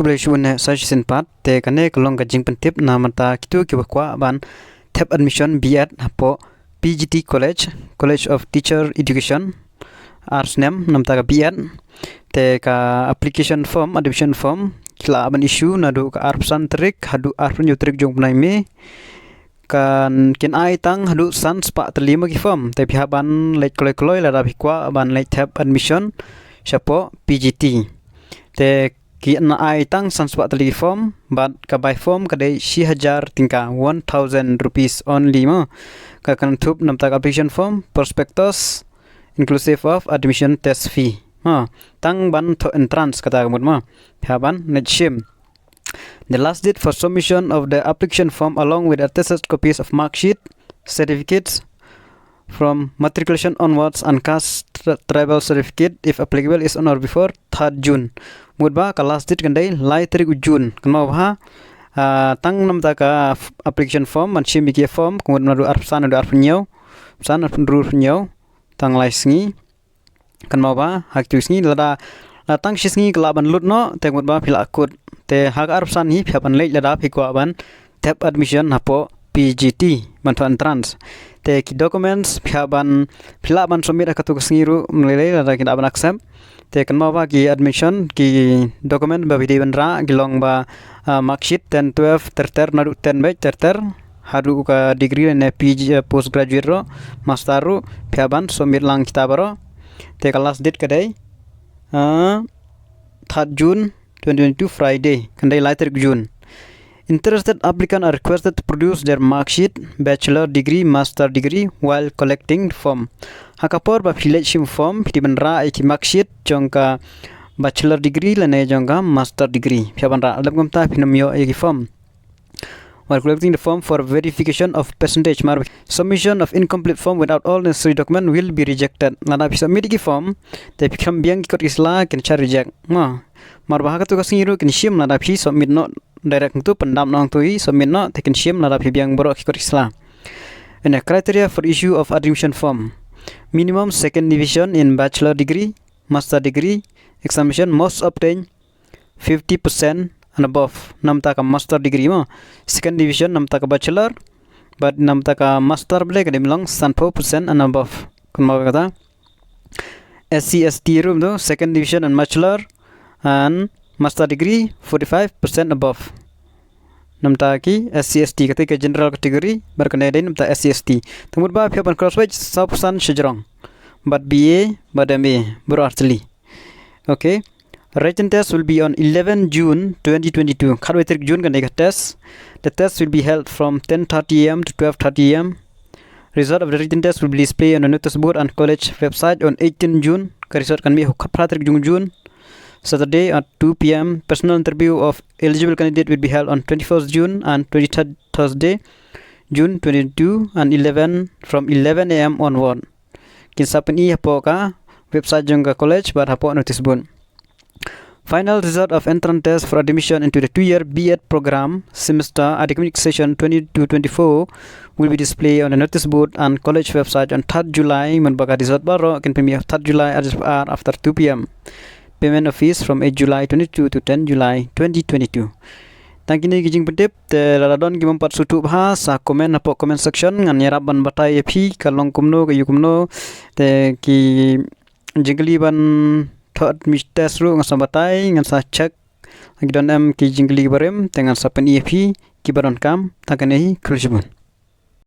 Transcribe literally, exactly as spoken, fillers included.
Khublei shibun eh sa shisien pat, te kane ka long ka jingpyntip na bynta kito kiba kwah ban thep admission B.Ed hapoh P G T College, College of Teacher Education, ar snem na bynta ka B.Ed. Te ka application form, admission form, ki lah ban issue naduh ka arphew san tarik haduh arphew hynñiew tarik jong u bnai May. Kan, kin ai tang haduh san spah tylli mo ki form. Te phi hap ban leit kloi kloi lada phi kwah ban leit thep admission shapoh P G T. Te kin ai tang san spah tylli ki form, bad ka bai form ka dei shi hajar tyngka, one thousand rupees only mo. Ka kynthup na bynta ka application form, prospectus, inclusive of admission test fee. Ha, tang ban thoh entrance kata ka mut mo. Phi hap ban leit shim. The last date for submission of the application form along with attested copies of mark sheet, certificates from matriculation onwards and caste tri- tribal certificate, if applicable, is on or before third June. Mut ba ka last date kan dei lai tarik u June. Kynmaw ba ha, ah, tang na bynta ka f- application form, ban shim ïa ki form, ka mut naduh arphew san haduh arphew hynñiew, san, arphew hynriew, arphew hynñiew, tang lai sngi. Kynmaw ba ha kito ki sngi, lada, lada tang shi sngi ka lah ban lut noh, te mut ba phi lah kut. Te ha ka arphew san hi phi hap ban leit lada phi kwah ban thep admission hapoh P G T, ban thoh entrance. Te ki documents phi hap ban, phi lah ban submit ha kato ka sngi ruh, ym lei lei lada ki lah ban accept. Te kynmaw ba ki admission, ki document ba phi dei ban rah, ki long ba, ah, mark sheet ten twelve ter ter, naduh ten beit ter ter, haduh ka degree lane P G, eh, postgraduate ruh, master ruh, phi hap ban submit lang kita baroh. Te ka last date ka dei, ah, third June twenty twenty-two, Friday, kan dei lai tarik June. Interested applicant are requested to produce their mark sheet, bachelor degree, master degree while collecting the form. Ha ka por ba phi leit shim form, phi dei ban rah ïa ki mark sheet jong ka bachelor degree lane jong ka master degree. Phi hap ban rah, lada ym kumta phin ym ïoh ïa ki form. While collecting the form for verification of percentage, mar submission of incomplete form without all necessary document will be rejected. Lada phi submit ïa ki form, te phi khlem biang ki kot ki sla, kin shah reject. Ma, mar ba ha kato ka sngi ruh kin shim lada phi submit noh direct hangto, pyndam noh hangto, i submit noh, te kin shim lada phi biang baroh ki kot ki sla. And the criteria for issue of admission form. Minimum second division in bachelor degree, master degree examination must obtain fifty percent and above na bynta ka master degree mo. Second division na bynta ka bachelor, bad na bynta ka master balei ka dei ban long sanphew percent and above. Kynmaw kata. S C S T ruh tu, second division and bachelor and master degree forty-five percent above. Na bynta ki S C S T, kata ka general category, bad kane dei na bynta S C S T. Te mut ba phi hap ban cross weight, saw percent shajrong. Bad B A, bad M A, baroh artylli. Okay. Written test will be on eleven June twenty twenty-two. Khatwei tarik June kan dei ka test. The test will be held from ten thirty A M to twelve thirty A M. Result of the written test will be displayed on the notice board and college website on eighteen June. Ka result kan mih ha khatphra tarik jong June, Saturday at two P M. Personal interview of eligible candidate will be held on twenty-first June and twenty-third, Thursday, June twenty-two, and eleven, from eleven A M onward. Kin sa pyni hapoh ka website jong ka college bad hapoh notice board. Final result of entrance test for admission into the two-year B.Ed program semester academic session twenty-two twenty-four will be displayed on the notice board and college website on third July. Mynba ka result baroh kin pynmih third July, ar, after two P M. Payment of fees from eight July twenty-two to ten July twenty twenty-two. Tang kine ki jingpyntip, te lada don ki bym pat sngewthuh bha, sa comment hapoh comment section, ngan ïarap ban batai ïa phi ka long kumno, ka ïoh kumno. Te ki jingkylli ban thoh admission test ruh ngan sa batai, ngan sa check ki don em ki jingkylli kiba rim, te ngan sa pyni ïa phi kiba donkam. Tang kane hi, khublei shibun.